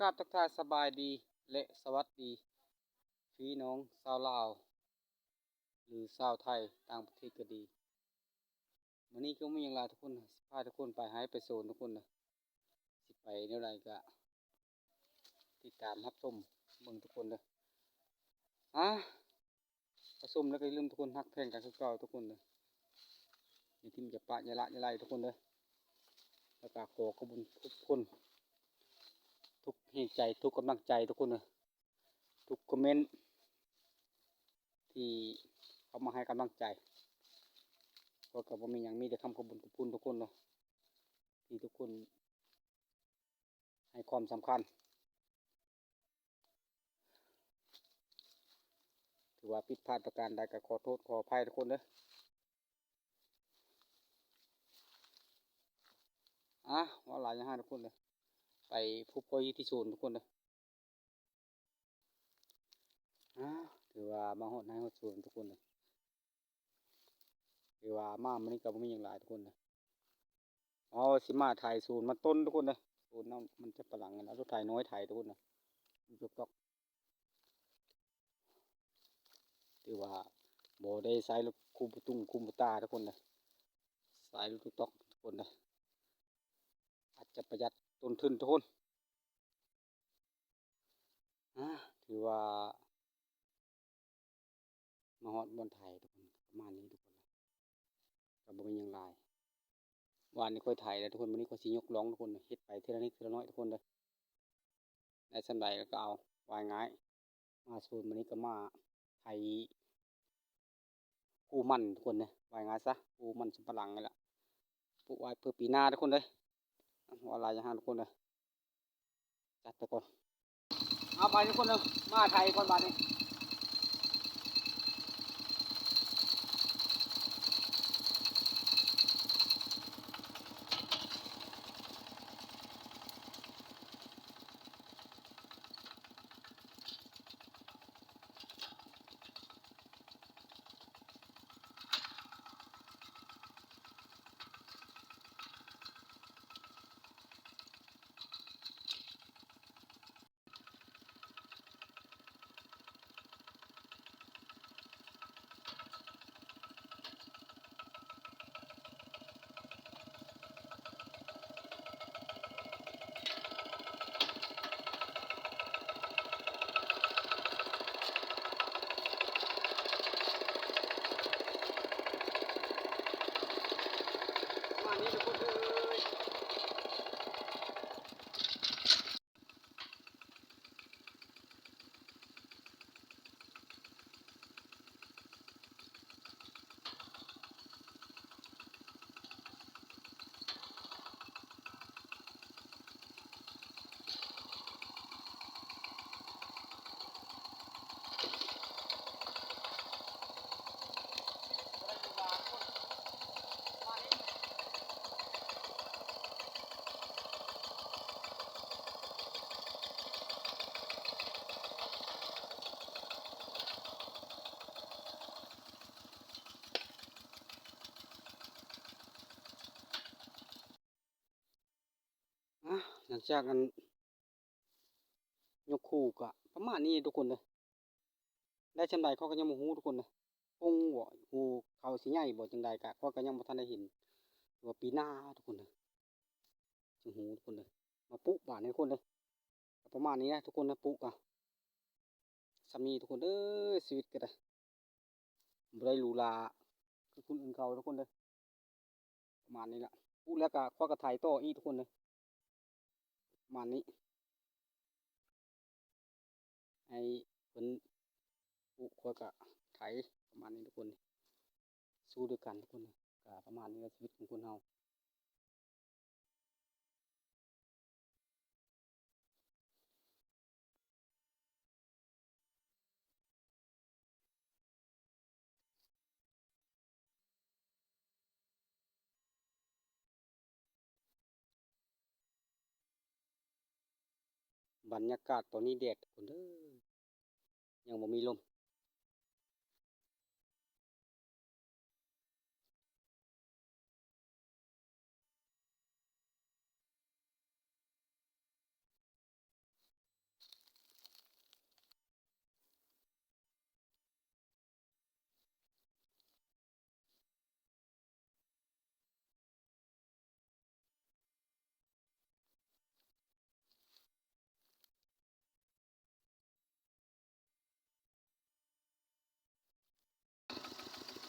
ຄັບ ທັກທາຍສະບາຍດີ ແລະ ສະຫວັດດີ ພີ່ນ້ອງຊາວລາວ ຫຼື ຊາວໄທຕ່າງປະເທດກໍດີ. ມື້ນີ້ກໍບໍ່ມີຫຍັງຫຼາຍທຸກຄົນ, ຊິພາທຸກຄົນໄປໄຮ່ໄປສວນທຸກຄົນເດີ. ຊິໄປແນວໃດກໍຕິດຕາມຮັບຊົມເບິ່ງທຸກຄົນເດີ. ອາ ປະຊຸມແລ້ວກໍຢ່າລືມທຸກຄົນຮັກແພງກັນຄືເກົ່າທຸກຄົນເດີ. ຢ່າຖິ້ມຢ່າປະ ຢ່າລະຢ່າໄລທຸກຄົນເດີ. ແລ້ວກໍຂໍຂອບຄຸນທຸກຄົນ ທຸກແຮງໃຈ ທຸກກຳລັງໃຈທຸກຄົນເດີ. ທຸກຄອມເມັນທີ່ເຂົ້າມາໃຫ້ກຳລັງໃຈ ກໍ ກໍບໍ່ມີຫຍັງ ມີແຕ່ຄຳຂອບຄຸນ ຂອບຄຸນທຸກຄົນເນາະ ທີ່ທຸກຄົນໃຫ້ຄວາມສຳຄັນ. ຖືວ່າຜິດພາດປະການໃດກໍຂໍໂທດຂໍອະໄພທຸກຄົນເດີ. ອາ ເວົ້າຫຼາຍຢ່າງຫັ້ນທຸກຄົນເດີ. ໄປພົບກັນຢູ່ທີ່ສວນທຸກຄົນເດີ. ອາ ຖືວ່າມາຮອດໄຮ່ຮອດສວນທຸກຄົນເດີ. ຖືວ່າມາມື້ນີ້ກໍບໍ່ມີຫຍັງຫຼາຍທຸກຄົນເດີ. ເຮົາຊິມາໄຖສວນມັນຕົ້ນທຸກຄົນເດີ. ສວນເຮົາມັນຈະປະຫຼັງ ເອົາລົດໄຖນ້ອຍໄຖທຸກຄົນເດີ. ຖືວ່າບໍ່ໄດ້ໃຊ້ລົດຄູບຕຸງຄູບຕາທຸກຄົນເດີ. ໃຊ້ລົດຕຸກຕອກທຸກຄົນເດີ. ອາດຈະປະຢັດຕົ້ນທຶນທຸກຄົນ. ອາ ຖືວ່າມາຮອດບ່ອນໄຖທຸກຄົນ ປະມານນີ້ທຸກຄົນ ກໍບໍ່ມີຫຍັງຫຼາຍ. ວານນີ້ຂ້ອຍໄຖແລ້ວທຸກຄົນ, ມື້ນີ້ຂ້ອຍຊິຍົກລ່ອງທຸກຄົນ, ເຮັດໄປເທື່ອລະນິດເທື່ອລະໜ້ອຍທຸກຄົນເດີ. ໄດ້ສ່ຳໃດກໍເອົາ, ວ່າງ່າຍ. ມາສວນມື້ນີ້ກໍມາໄຖປູມັນທຸກຄົນເດີ, ວ່າງ່າຍຊະ, ປູມັນສຳປະຫຼັງນີ້ລະ, ປູກໄວ້ເພື່ອປີໜ້າທຸກຄົນເດີ. ເວົ້າຫຼາຍຢ່າງຫັ້ນທຸກຄົນເດີ. ຈັດໄປກ່ອນ. ເອົາໄປທຸກຄົນເດີ, ມາໄຖກ່ອນບາດນີ້. ປະມານນີ້ທຸກຄົນເອີຍ. ອາ ຫຼັງຈາກອັນຍົກຄູກະປະມານນີ້ທຸກຄົນເດີ. ໄດ້ສ່ຳໃດຂ້ອຍກໍຍັງບໍ່ຮູ້ທຸກຄົນເດີ. ປົງບໍ່ ຮູເຂົາຊິໃຫຍ່ບໍ່ຈັ່ງໃດກະ ຂ້ອຍກໍຍັງບໍ່ທັນໄດ້ເຫັນ. ວ່າປີໜ້າທຸກຄົນເດີ ຊິຮູ້ທຸກຄົນເດີ. ມາປຸບາດນີ້ທຸກຄົນເດີ. ກໍປະມານນີ້ນະທຸກຄົນນະ, ປຸກະ ສ່ຳນີ້ທຸກຄົນເອີຍ. ຊີວິດກໍໄດ້ ບໍ່ໄດ້ຫຼູຫຼາຄືຄົນອື່ນເຂົາທຸກຄົນເດີ. ປະມານນີ້ລະ, ປຸແລ້ວກໍຂ້ອຍກໍໄຖຕໍ່ອີກທຸກຄົນເດີ. ປະມານນີ້ ໃຫ້ເພິ່ນປຸ ຂ້ອຍກໍໄຖ. ປະມານນີ້ທຸກຄົນ, ສູ້ດ້ວຍກັນທຸກຄົນ. ກໍປະມານນີ້ແຫຼະ ຊີວິດຂອງຄົນເຮົາ. ບັນຍາກາດຕອນນີ້ແດດພຸ້ນເດີ, ຍັງບໍ່ມີລົມ. ເ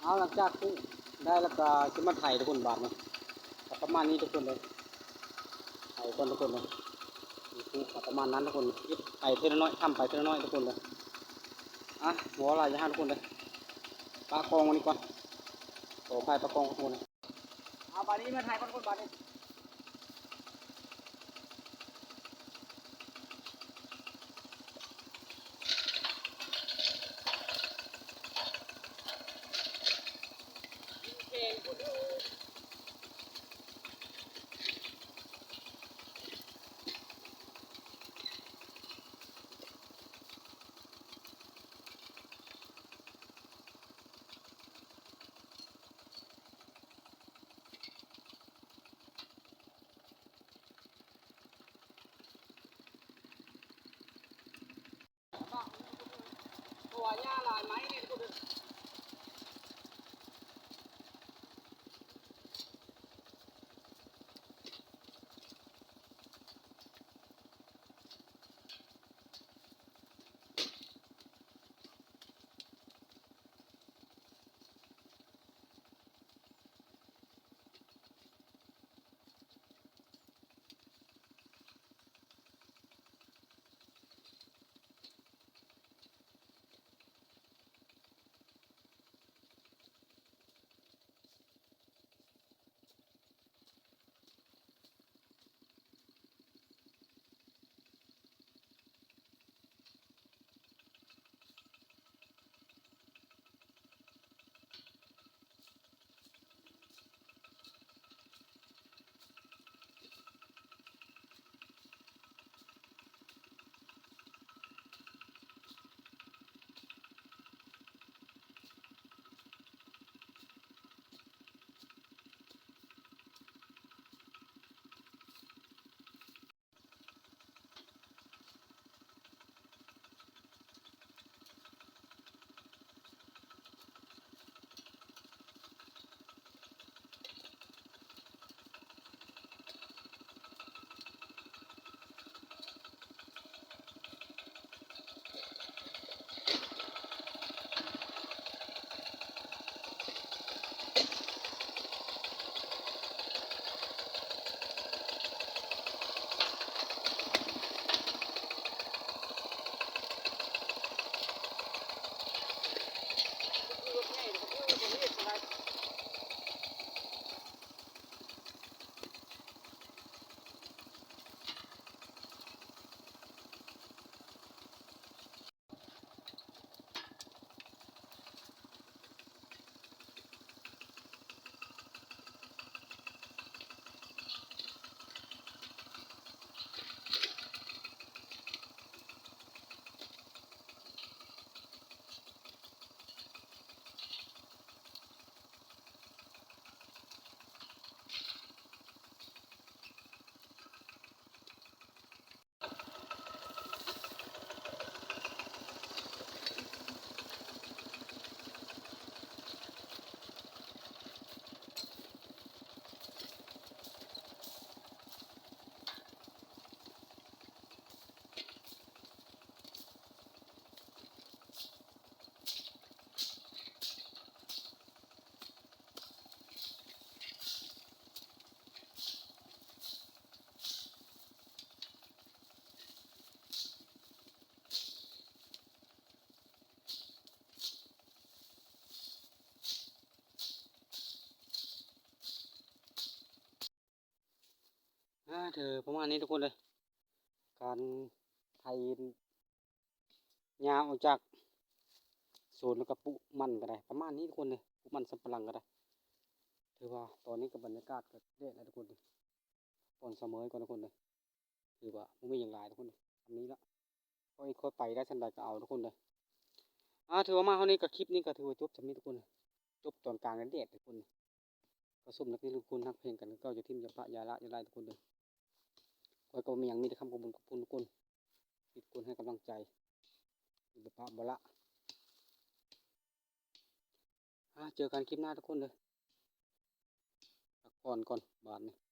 ເອົາ ຫຼັງຈາກປູກໄດ້ແລ້ວກໍຊິມາໄຖທຸກຄົນ ບາດນີ້ກໍປະມານນີ້ທຸກຄົນເດີ. ໄຖກ່ອນທຸກຄົນເດີ. ປູກກໍປະມານນັ້ນທຸກຄົນ ເຮັດໄຖເທື່ອລະໜ້ອຍ ທຳໄປເທື່ອລະໜ້ອຍທຸກຄົນເດີ. ອ່ະ ບໍ່ຫຼາຍຢ່າງທຸກຄົນເດີ. ປະກອງອັນນີ້ກ່ອນ ຂໍອະໄພປະກອງທຸກຄົນເດີ. ເອົາ ບາດນີ້ມາໄຖກ່ອນທຸກຄົນ ບາດນີ້. ເພາະວ່າຫຍ້າຫຼາຍໄໝ້ນີ້ທຸກຄົນເດີ. ອ່າ ຖືປະມານນີ້ທຸກຄົນເອີຍ ການໄຖຫຍ້າອອກຈາກສວນ ແລ້ວກໍປູກມັນກໍໄດ້ ປະມານນີ້ທຸກຄົນເອີຍ ປູກມັນສຳປະຫຼັງກໍໄດ້. ຖືວ່າຕອນນີ້ກໍບັນຍາກາດກໍແດດແລ້ວທຸກຄົນ ກ່ອນສະເໝີກ່ອນທຸກຄົນເອີຍ. ຖືວ່າບໍ່ມີຫຍັງຫຼາຍທຸກຄົນ ສ່ຳນີ້ລະ ຄ່ອຍ ຄ່ອຍໄປໄດ້ສ່ຳໃດກໍເອົາທຸກຄົນເດີ. ອ່າ ຖືວ່າມາຮອດນີ້ກໍ ຄລິບນີ້ກໍຖືວ່າຈົບສ່ຳນີ້ທຸກຄົນ ຈົບຕອນກາງແດດໆທຸກຄົນ. ກໍສົມນັກທີ່ທຸກຄົນຮັກແພງກັນຄືເກົ່າ ຢ່າຖິ້ມຢ່າປະຢ່າລະຢ່າໄດ້ທຸກຄົນເດີ. ຂ້ອຍກໍບໍ່ມີຫຍັງ ມີແຕ່ຄຳຂອບຄຸນ ຂອບຄຸນທຸກຄົນທີ່ທຸກຄົນໃຫ້ກຳລັງໃຈ ບໍ່ປະບໍ່ລະ. ອ່າ ເຈີກັນຄລິບໜ້າທຸກຄົນເດີ. ພັກຜ່ອນກ່ອນບາດນີ້.